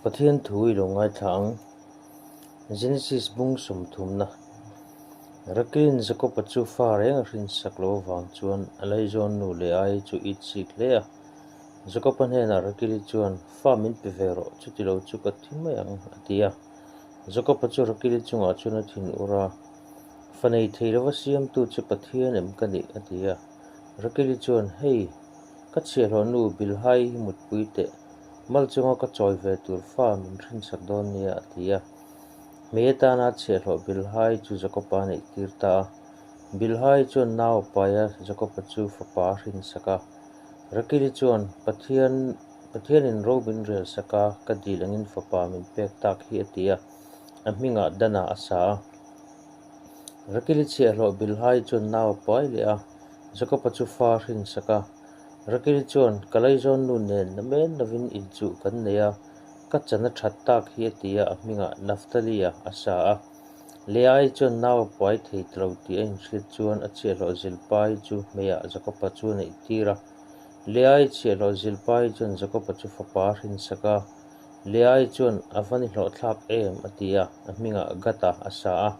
Pathian thu i lo ngaithla ang. Genesis bung sawmthumna. Rakelin Jakoba chu fa reng a hrinsak lo avang chuan a laizawn nu Leai chu it chik hle a. Jakoba hnenah Rakeli chuan, Fa min pe ve rawh, chuti lo chu ka thi mai ang, a ti a. Jakoba chu Rakeli chungah chuan a thin ur a, Fa nei thei lova siamtu che Pathian em ka nih? a ti a. Rakeli chuan, Hei, ka chhiahhlawh nu Bilhai hi mutpui teh, mal chunga ka chawi ve tur fa min hrinsak dawn nia, a ti a. Hmei atana chhiahhlawh Bilhai chu Jakoba a neihtir ta a. Bilhai chuan nau a pai a, Jakoba chu fapa a hrinsak a. Rakeli chuan, Pathian, Pathianin ro min relsak a, ka dil angin fapa min pek tak hi, a ti a. A hmingah Dana a sa a. Rakeli chhiahhlawh Bilhai chuan nau a pai leh a, Jakoba chu fa a hrinsak a. Rakeli chuan, Ka laizawn nu nen na men lovin inchuh kan nei a, ka chan a that tak hi a ti a, a hmingah Naftali-a a sa a. Leai chuan nau a pai thei ta lo tih a inhriat chuan a chhiahhlawh Zilpai chu hmeiah Jakoba chu a neih tir a. Leai chhiahhlawh Zilpai chuan Jakoba chu fapa a hrinsak a. Leai chuan, A va ni hlawhthlak em? a ti a, a hmingah Gata a sa a.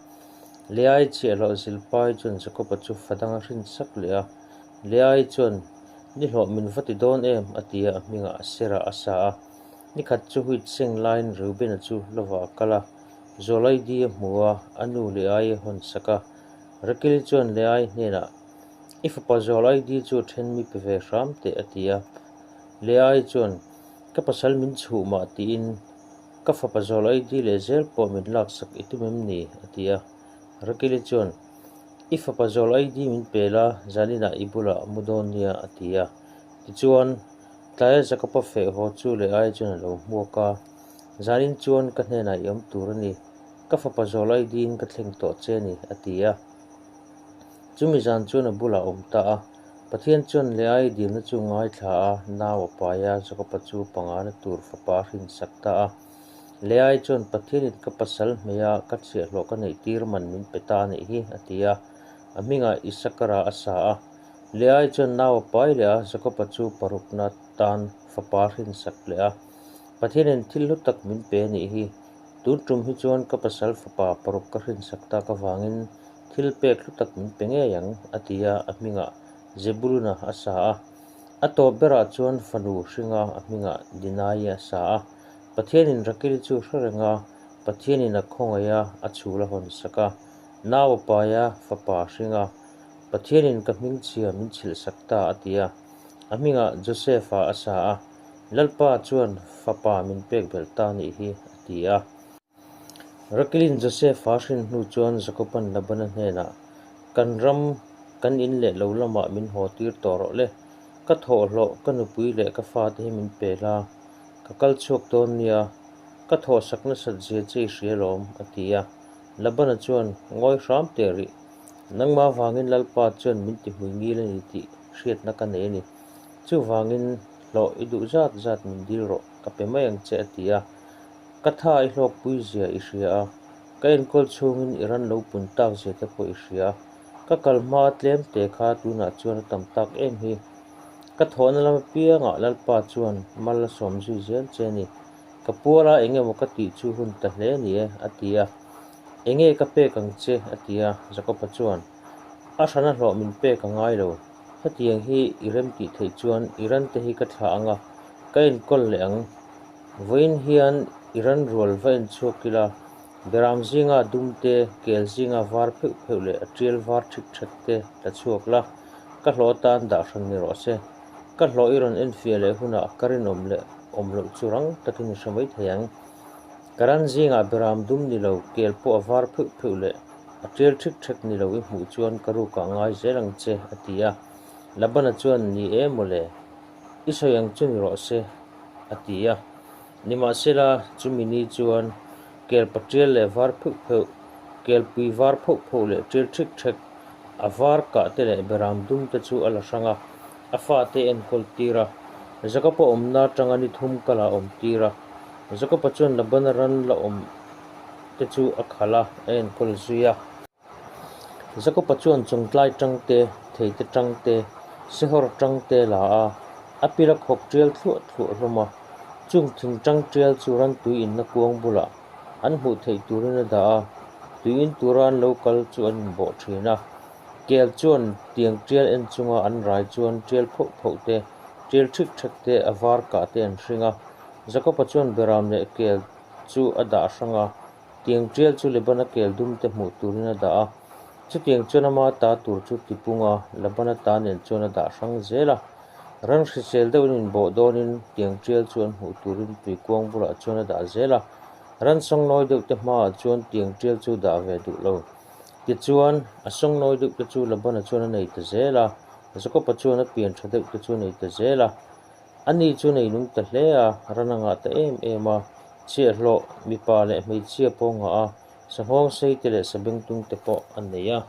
Leai chhiahhlawh Zilpai chuan Jakoba chu fa dang a hrinsak leh a. Leai chuan, Ni hlawh min va ti dawn em? a ti a, a hmingah Sera a sa a. Ni khat chu huit seng laiin Reubena chu lovah a kal a, Zawlaidi a hmu a, a nu Leai a hawn sak a. Rakeli chuan Leai hnenah, I fapa Zawlaidi chu then mi pe ve hram teh, a ti a. Leai chuan, Ka pasal min chhuh mah tiin, Ka fapa Zawlaidi leh zel pawh min laksak i tum em ni? a ti a. Rakeli chuan, I fapa Zawlaidi min pe la, zaninah i bulah mu dawn nia, a ti a. Tichuan, tlaia Jakoba feh haw chu Leai chuan a lo hmuak a. Zanin chuan ka hnenah i awm tur a ni, ka fapa zawl aidiin ka thleng tawh che a ni, a ti a. Chumi zan chuan a bulah a awm ta a. Pathian chuan Leai dilna chu ngaithla a, nau a pai a, Jakoba chu pangana tur fapa a hrinsak ta a. Leai chuan, Pathianin ka pasal hmeia ka chhiahhlawh ka neih tir man min pe ta a nih hi, a ti a. A hmingah Isakara a sa a. Leai chuan nau a pai leh a, Jakoba chu parukna tan fapa a hrinsak leh a. Pathianin thil hlu tak min pe a nih hi. Tun tum hi chuan ka pasal fapa paruk ka hrinsak tak avangin thil pek hlu tak min pe ngei ang, a ti a, a hmingah Zebuluna a sa a. A tawp berah chuan fanu hringa a hmingah Dinai a sa a. Pathianin Rakeli chu hre reng a, Pathianin a khawngaih a, a chhul a hawn sak a. Nau a pai a, fapa a hring a. Pathianin ka hmingchhia min chhilhsak ta, a ti a. A hmingah Josefa a sa a. Lalpa chuan fapa min pek belh ta nih hi, a ti a. Rakelin Josefa hrin hnu chuan Jakoban Labana hnenah, Kan ram, kan in leh lo lamah min haw tir tawh rawh le. Ka thawhhlawh, ka nupui leh ka fate hi min pe la, ka kal chhuak dawn nia. Ka thawhsak nasat zia che i hria lawm, a ti a. Labana chuan, Ngawi hram teh rih. Nangmah vangin Lalpa chuan min ti hmui ngil a ni tih hriatna ka nei a ni. Chuvangin hlawh i duh zat zat min dil rawh, ka pe mai ang che a ti a. Ka tha i hlawkpui zia i hria a, ka enkawl chhungin i ran lo pun tak zia te pawh i hria. Ka kal hma tlem te kha tunah chuan a tam tak em hi. Ka thawhna lam apiangah Lalpa chuan mal a sawm zui zel che a ni. Ka puala eng emaw ka tih chu hun ta hle ni e, a ti a. Enge ka pek ang che? a ti a, Jakoba chuan, A hrana hlawh min pek a ngai lo. Hetiang hi i rem tih theih chuan i ran te hi ka thlah ang a, ka enkawl leh ang. Vawiin hian i ran rual va en chhuak ila, beram zinga dum te, kel zinga var pheuh pheuh leh a tial var thik thek te tla chhuak la, ka hlawh atan dah hran ni rawh se. Ka hlawh i rawn enfiah leh hunah ka rinawm leh awm loh chu rang takin i hre mai thei ang. Ka ran zingah beram dum ni lo, kel pawh a var pheuh pheuh leh a tial thik thek ni lo i hmuh chuan ka rukah ngai zel ang che, a ti a. Labana chuan, Ni e mawle, i sawi ang chu ni rawh se, a ti a. Nimahsela, chumi ni chuan kel patial leh var pheuh pheuh, kel pui var phoh phoh leh tial thik thek, a var kah te leh beram dum te chu a la hrang a, a fate enkawl tir a. Jakob-a awmna atanga ni thum kala awm tir a. Jakob-a chuan Labana ran la awm te chu a khalh a, a enkawl zui a. Jakob-a chuan chawngtlai tang te, theite tang te, sehawr tang te la a, a pil a khawk tial thluah thluah hlawm a. Chung thing ṭang ṭial chu ran tui inna kuang bulah an hmuh theih turin a dah a, tui in tura an lo kal chu an inbawh ṭhin a. Kel chuan tiang ṭial en chunga an rai chuan ṭial phoh phoh te, ṭial ṭhik ṭhek te, a var kah te an hring a. Jakob-a chuan beram leh kel chu a dah hrang a, tiang ṭial chu Lebana kel dum te hmuh turin a dah a. Chutiang chuan ama ta tur chu tipung a, Labana ta nen chuan a dah hrang zel a. Ran hrisel deuhin inbawh dawnin tiang ṭial chu an hmuh turin tuikuang bulah chuan a dah zel a. Ran sawngnawi deuh te hmaah chuan tiang ṭial chu dah ve duh lo. Tichuan, a sawngnawi deuh te chu Labana chuan a nei ta zel a, Jakob-a chuan a pian ṭha deuh te chu a nei ta zel a. Ani chu nei nung ta hle a, ran a ngah ta em em a, chhiahhlawh, mipa leh hmeichhia pawh a ngah a, sanghawng sei te leh sabengtung te pawh a nei a.